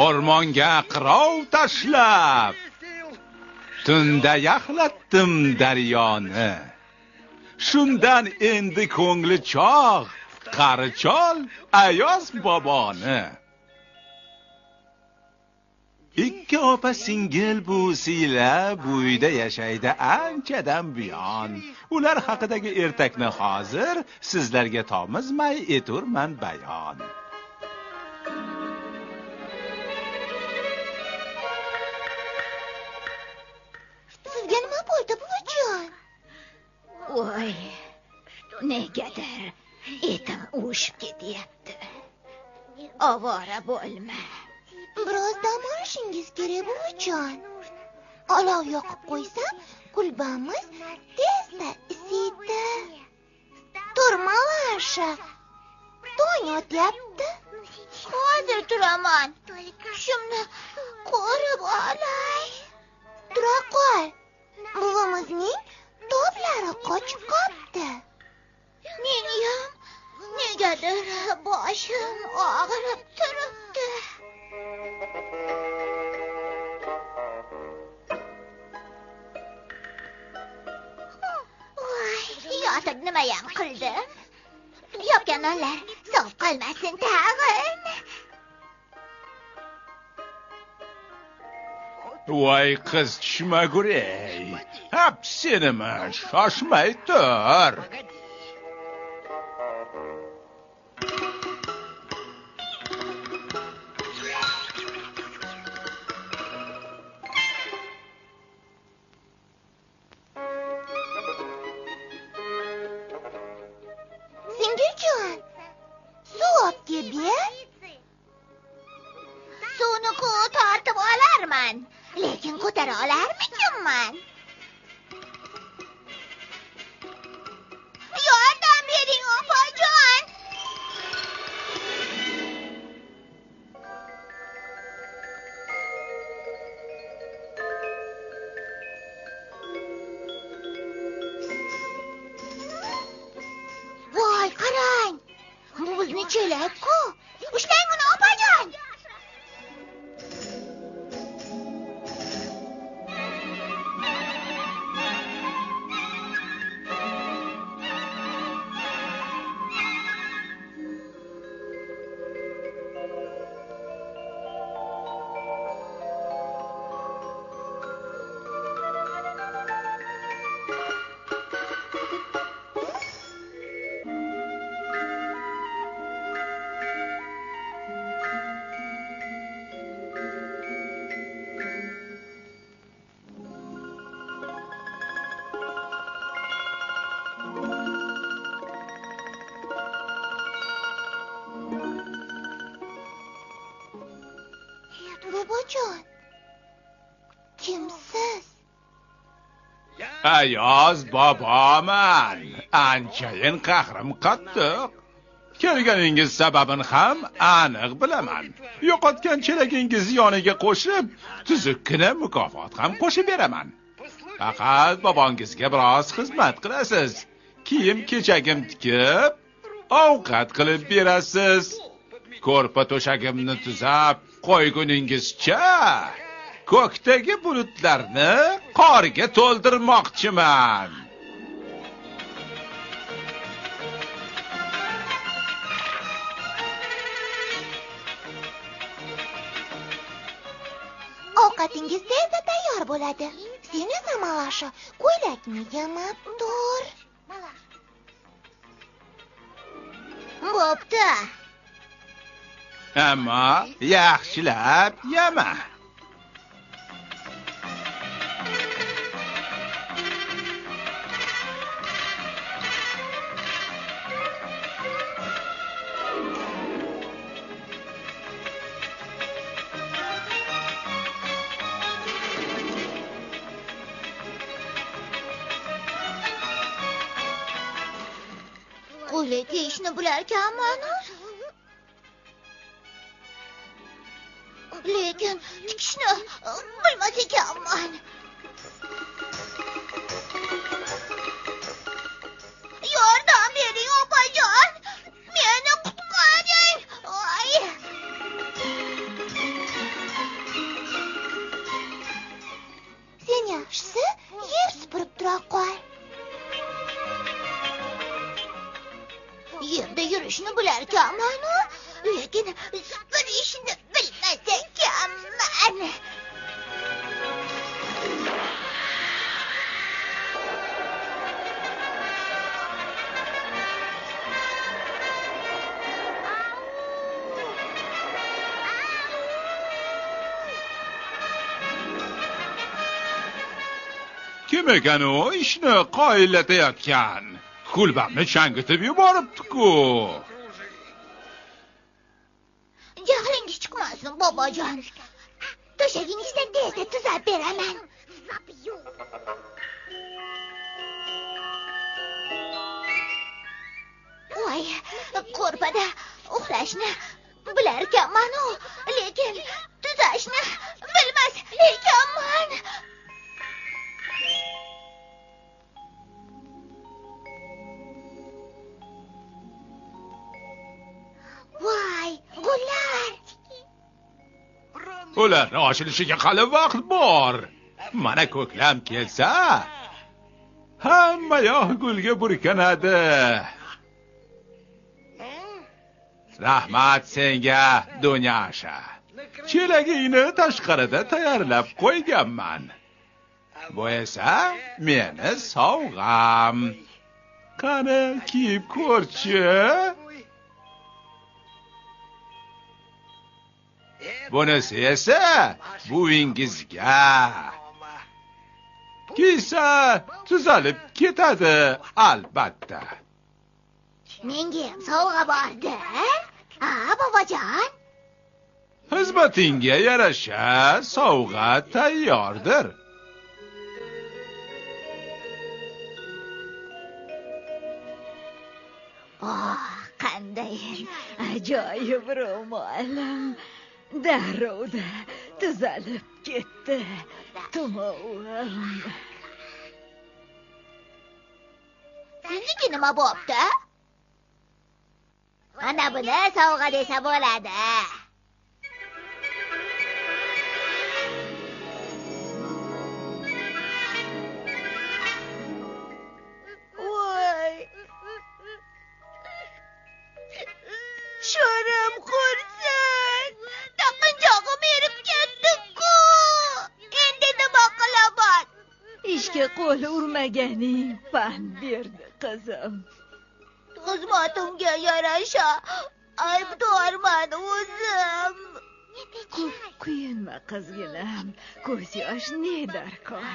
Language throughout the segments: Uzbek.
O'rmonga qirov tashlab, tunda yaxlatdim daryoni. Shundan endi ko'ngli chog', qari chol Ayoz boboni. Ikki opa singil buvisiyle bu uyda yashaydi anchadan buyon. Ular haqidagi ertakni hozir sizlarga tomizmay eturman bayon. Sizga nima bo'ldi, buvijon? Voy, negadir etim uvushib ketyapti. Ovora bo'lma. Biroz dam olishingiz kerak, buvijon. Olov yoqib qo'ysam, kulbamiz tezda isiydi. Tur, Malasha. Tong otyapti. Hozir turaman. Tushimni ko'rib olay. Tura qol. Buvimizning toblari qochib qolibdi. Meniyam negadir boshim og'rib turibdi. Voy, yotib nimayam qildim. Yopgan nonlar sovib qolmasin tag'in. Voy qiz tushmagur-ey. Hap senimi, shoshmay tur. Singiljon, suv olib kelib ber. Suvni tortib olarman, lekin ko'tara olarmikinman? Yordam bering, opajon. Voy, qarang. Bu bizni chelak-ku. Ushlang uni, opajon. Bobojon, kimsiz? Ayoz boboman. Anchayin qahrim qattiq. Kelganingiz sababini ham aniq bilaman. Yo'qotgan chelagingizni yoniga qo'shib, tuzukkina mukofot ham qo'shib beraman. Faqat bobongizga biroz xizmat qilasiz. Kiyim-kechagim tikib, ovqat qilib berasiz. Ko'rpa to'shagimni tuzab qo'yguningizcha ko'kdagi bulutlarni qorga to'ldirmoqchiman. Ovqatingiz tezda tayyor bo'ladi. Sen esa, Malasha, ko'ylakni yamab tur. Bo'pti. Ammo yaxshilab yama. Ko'ylak kiyishni bilarkanman. Lekin tikishni bilmas ekanman. Yordam bering, opajon. Meni qutqaring. Voy. Yerda yurishni bilarkanman-u, lekin supurishni bilmas ekanman. Kim ekan o ishni qoyillatayotgan? Kulbamni changitib yuboribdi-ku. Jahlingiz chiqmasin, bobojon. To'shagingizni tezda tuzab beraman. Voy, ko'rpada uxlashni bilarkanman-u, lekin tuzashni bilmas ekanman. Voy, gullar! Ularni ochilishiga hali vaqt bor. Mana ko'klam kelsa, hamma yoq gulga burkanadi. Rahmat senga, Dunyasha. Chelagingni tashqarida tayyorlab qo'yganman. Bu esa meni sovg'am. Qani, kiyib ko'rchi. Bunisi esa buvingizga. Kiysa tuzalib ketadi albatta. Menga ham sovg'a bordi. Ha, bobojon? Xizmatingga yarasha sovg'a tayyordir. Oh, qanday ajoyib ro'molim. Darrovda tuzalib ketdi tumovim. Seniki nima bo'pti? Mana buni sovg'a desa bo'ladi. Voy! Sho'rim qursin! Taqinchog'im erib ketdi-ku. Endi nima qilaman? Ishga qo'l urmaganing pand berdi, qizim. Xizmatimga yarasha aybdorman o'zim. Ko'p kuyinma, qizginam. Ko'z yosh ne darkor.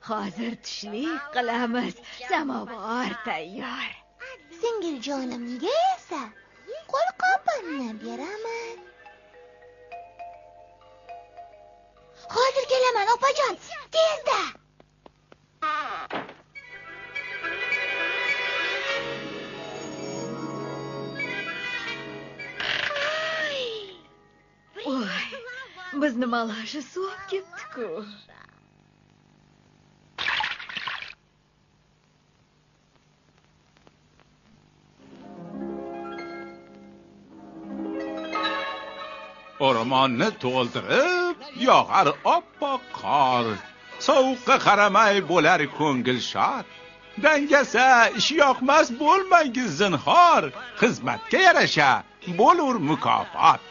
Hozir tushlik qilamiz, samovar tayyor. Singiljonimga esa qo'lqopimni beraman. Hozir kelaman, opajon, tezda. Voy, bizni Malasha suvab ketdi-ku. O'rmonni to'ldirib yog'ar oppoq qor. Sovuqqa qaramay bo'lar ko'ngil shod. Dangasa ish yoqmas bo'lmangiz zinhor. Xizmatga yarasha bo'lur mukofot.